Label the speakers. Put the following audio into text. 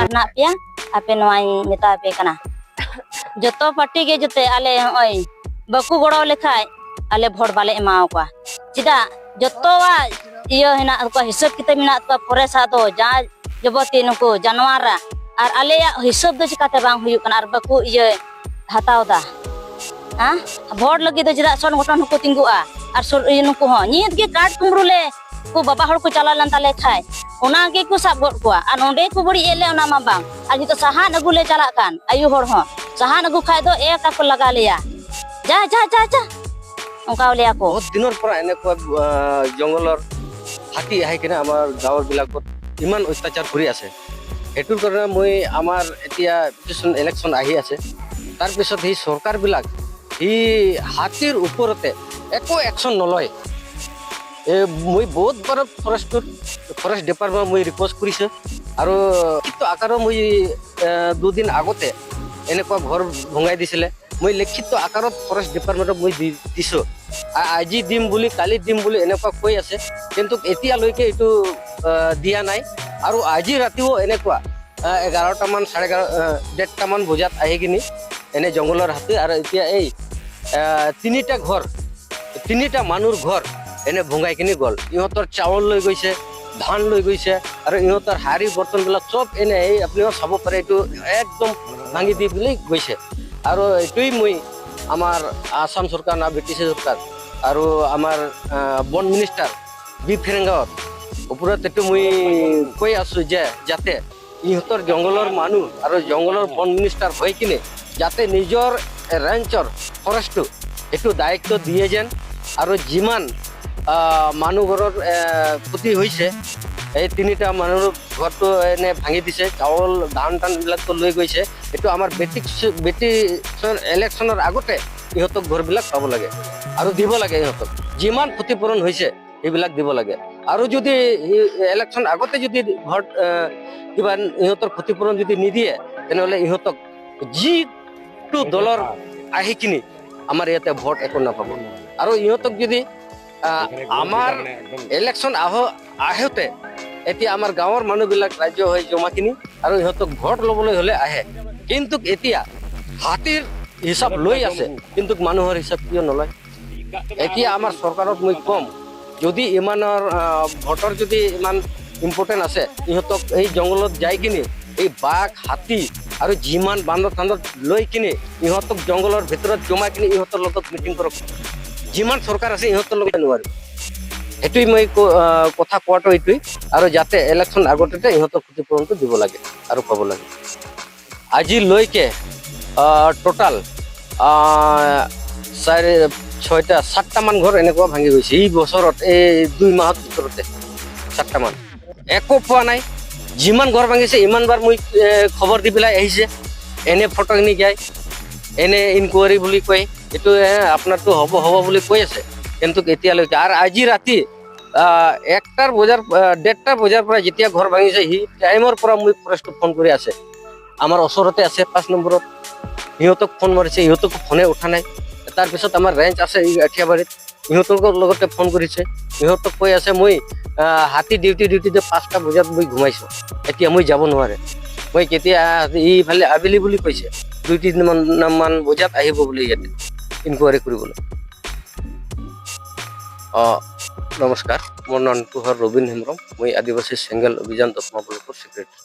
Speaker 1: ᱥᱚᱨᱠᱟᱨ ᱦᱮᱱᱟᱜ ᱯᱮᱭᱟ, ᱟᱯᱮ ᱱᱚᱣᱟᱧ ᱢᱮᱛᱟ ᱯᱮ ᱠᱟᱱᱟ, ᱡᱚᱛᱚ ᱯᱟᱨᱴᱤ ᱜᱮ ᱡᱚᱛᱮ ᱟᱞᱮ ᱱᱚᱜᱼᱚᱭ ᱵᱟᱠᱚ ᱜᱚᱲᱚ ᱞᱮᱠᱷᱟᱡ ᱟᱞᱮ ᱵᱷᱳᱴ ᱵᱟᱞᱮ ᱮᱢᱟᱣᱟᱠᱚᱣᱟ᱾ ᱪᱮᱫᱟᱜ ᱡᱚᱛᱚᱣᱟᱜ ᱤᱭᱟᱹ ᱦᱮᱱᱟᱜ ᱠᱚᱣᱟ, ᱦᱤᱥᱟᱹᱵ ᱠᱤᱛᱟᱹᱵ ᱢᱮᱱᱟᱜ ᱠᱚᱣᱟ ᱯᱷᱚᱨᱮᱥᱴᱟᱜ ᱫᱚ, ᱡᱟᱦᱟᱸ ᱡᱚᱵᱚᱛᱤ ᱱᱩᱠᱩ ᱡᱟᱱᱣᱟᱨᱟᱜ, ᱟᱨ ᱟᱞᱮᱭᱟᱜ ᱦᱤᱥᱟᱹᱵ ᱫᱚ ᱪᱤᱠᱟᱛᱮ ᱵᱟᱝ ᱦᱩᱭᱩᱜ ᱠᱟᱱᱟ ᱟᱨ ᱵᱟᱠᱚ ᱤᱭᱟᱹ ᱦᱟᱛᱟᱣ ᱫᱟ? ᱦᱮᱸ, ᱵᱷᱳᱴ ᱞᱟᱹᱜᱤᱫ ᱫᱚ ᱪᱮᱫᱟᱜ ᱥᱚᱝᱜᱚᱴᱷᱚᱱ ᱦᱚᱸᱠᱚ ᱛᱤᱸᱜᱩᱜᱼᱟ ᱟᱨ ᱱᱩᱠᱩ ᱦᱚᱸ ᱱᱤᱛ ᱜᱮ ᱠᱟᱴ ᱠᱩᱢᱵᱽᱲᱩ ᱞᱮ ᱠᱚ ᱵᱟᱵᱟ ᱦᱚᱲ ᱠᱚ ᱪᱟᱞᱟᱣ ᱞᱮᱱ ᱛᱟᱞᱮ ᱠᱷᱟᱡ ᱚᱱᱟ ᱜᱮᱠᱚ ᱥᱟᱵ ᱜᱚᱫ ᱠᱚᱣᱟ ᱟᱨ ᱱᱚᱸᱰᱮ ᱠᱚ ᱵᱟᱹᱲᱤᱡ ᱮᱫ ᱞᱮ, ᱚᱱᱟ ᱢᱟ ᱵᱟᱝ᱾ ᱟᱨ ᱱᱤᱛᱚᱜ ᱥᱟᱦᱟᱱ ᱟᱹᱜᱩ ᱞᱮ ᱪᱟᱞᱟᱜ ᱠᱟᱱ ᱟᱭᱩ ᱦᱚᱲ ᱦᱚᱸ, ᱥᱟᱦᱟᱱ ᱟᱹᱜᱩ ᱠᱷᱟᱡ ᱫᱚ ᱮᱠ ᱟᱠᱚ ᱞᱟᱜᱟ ᱞᱮᱭᱟ, ᱡᱟ ᱡᱟ ᱡᱟ ᱡᱟ ᱚᱱᱠᱟ ᱞᱮᱭᱟ ᱠᱚ᱾
Speaker 2: বহুত দিনৰ পৰা এনেকুৱা জংঘলৰ হাতী আহি কিনে আমাৰ গাঁৱৰবিলাকত ইমান অত্যাচাৰ কৰি আছে। সেইটোৰ কাৰণে মই আমাৰ এতিয়া কিছুমান ইলেকশ্যন আহি আছে, তাৰপিছত সেই চৰকাৰবিলাক সি হাতীৰ ওপৰতে একো একশ্যন নলয়। এই মই বহুত বাৰ ফৰেষ্টটোত, ফৰেষ্ট ডিপাৰ্টমেণ্ট মই ৰিকুৱেষ্ট কৰিছোঁ আৰু লিখিত আকাৰো মই দুদিন আগতে এনেকুৱা ঘৰ ভঙাই দিছিলে, মই লিখিত আকাৰত ফৰেষ্ট ডিপাৰ্টমেণ্টক মই দি দিছোঁ। আজি দিম বুলি, কালি দিম বুলি এনেকুৱা কৈ আছে, কিন্তু এতিয়ালৈকে এইটো দিয়া নাই। আৰু আজি ৰাতিও এনেকুৱা 11টামান, 11:30, 1:30টামান বজাত আহি কিনি এনে জংঘলৰ হাতী আৰু এতিয়া এই তিনিটা ঘৰ, তিনিটা মানুহৰ ঘৰ এনে ভঙাই কিনি গ'ল। ইহঁতৰ চাউল লৈ গৈছে, ধান লৈ গৈছে আৰু ইহঁতৰ হাড়ি বৰ্তনবিলাক চব এনে এই আপুনিও চাব পাৰে, এইটো একদম ভাঙি দি পেলাই গৈছে। আৰু এইটোৱেই মই আমাৰ আছাম চৰকাৰ না বিটিচি চৰকাৰ আৰু আমাৰ বন মিনিষ্টাৰ বি ফেৰেংগাৱৰ ওপৰত এইটো মই কৈ আছোঁ যে যাতে ইহঁতৰ জংঘলৰ মানুহ আৰু জংঘলৰ বন মিনিষ্টাৰ হৈ কিনে যাতে নিজৰ ৰেঞ্জৰ ফৰেষ্টটো এইটো দায়িত্ব দিয়ে যেন। আৰু যিমান মানুহ ঘৰৰ ক্ষতি হৈছে, এই তিনিটা মানুহৰ ঘৰটো এনে ভাঙি দিছে, চাউল ধান টান বিলাকতো লৈ গৈছে, এইটো আমাৰ বেটি ইলেকশ্যনৰ আগতে ইহঁতক ঘৰবিলাক পাব লাগে আৰু দিব লাগে। ইহঁতক যিমান ক্ষতিপূৰণ হৈছে সেইবিলাক দিব লাগে। আৰু যদি ইলেকশ্যন আগতে যদি ঘৰত কিবা ইহঁতৰ ক্ষতিপূৰণ যদি নিদিয়ে, তেনেহ'লে ইহঁতক যিটো দলৰ আহি কিনি আমাৰ ইয়াতে ভোট একো নাপাব। আৰু ইহঁতক যদি আমাৰ ইলেকশ্যন আহোঁতে এতিয়া আমাৰ গাঁৱৰ মানুহবিলাক ৰাজ্য হৈ জমা কিনি আৰু ইহঁতক ভোট ল'বলৈ হ'লে আহে, কিন্তু এতিয়া হাতীৰ হিচাপ লৈ আছে, কিন্তু মানুহৰ হিচাপ কিয় নলয়? এতিয়া আমাৰ চৰকাৰক মই ক'ম, যদি ইমানৰ ভোটৰ যদি ইমান ইম্পৰ্টেণ্ট আছে, ইহঁতক এই জংঘলত যাই কিনি এই বাঘ, হাতী আৰু যিমান বান্দৰ চান্দৰ লৈ কিনি ইহঁতক জংঘলৰ ভিতৰত জমাই কিনি ইহঁতৰ লগত মিটিং কৰক। যিমান চৰকাৰ আছে ইহঁতৰ লগত নোৱাৰিব। সেইটোৱেই মই কথা কোৱাটো এইটোৱেই। আৰু যাতে ইলেকশ্যন আগতে ইহঁতক ক্ষতিপূৰণটো দিব লাগে আৰু পাব লাগে। আজিলৈকে টোটাল চাৰি, ছয়টা, সাতটামান ঘৰ এনেকুৱা ভাঙি গৈছে এই বছৰত, এই 2 মাহৰ ভিতৰতে সাতটামান। একো পোৱা নাই। যিমান ঘৰ ভাঙিছে ইমান বাৰ মই খবৰ দি পেলাই আহিছে, এনে ফটোখিনি যায়, এনে ইনকুৱাৰী বুলি কয়, এইটো আপোনাৰটো হ'ব হ'ব বুলি কৈ আছে, কিন্তু এতিয়ালৈকে। আৰু আজি ৰাতি 1টাৰ বজাৰ, 1:30টাৰ বজাৰ পৰা যেতিয়া ঘৰ ভাঙিছে, সি টাইমৰ পৰা মই ফৰেষ্টক ফোন কৰি আছে। আমাৰ ওচৰতে আছে 5 নম্বৰত, সিহঁতক ফোন মাৰিছে, সিহঁতক ফোনে উঠা নাই। তাৰপিছত আমাৰ ৰেঞ্জ আছে এই আঠিয়াবাৰীত, ইহঁতৰ লগতে ফোন কৰিছে, ইহঁতক কৈ আছে মই হাতী ডিউটিতে 5টা বজাত মই ঘুমাইছোঁ, এতিয়া মই যাব নোৱাৰে, মই কেতিয়া ইফালে আবেলি বুলি কৈছে, 2-3 মান বজাত আহিব বুলি ইয়াতে ইনকুৱাৰী কৰিবলৈ। অঁ, নমস্কাৰ, মোৰ নামটো হ'ল ৰবীন হেমব্ৰম, মই আদিবাসী চেংগেল অভিযান দতমা ব্লকৰ ছেক্ৰেটাৰী।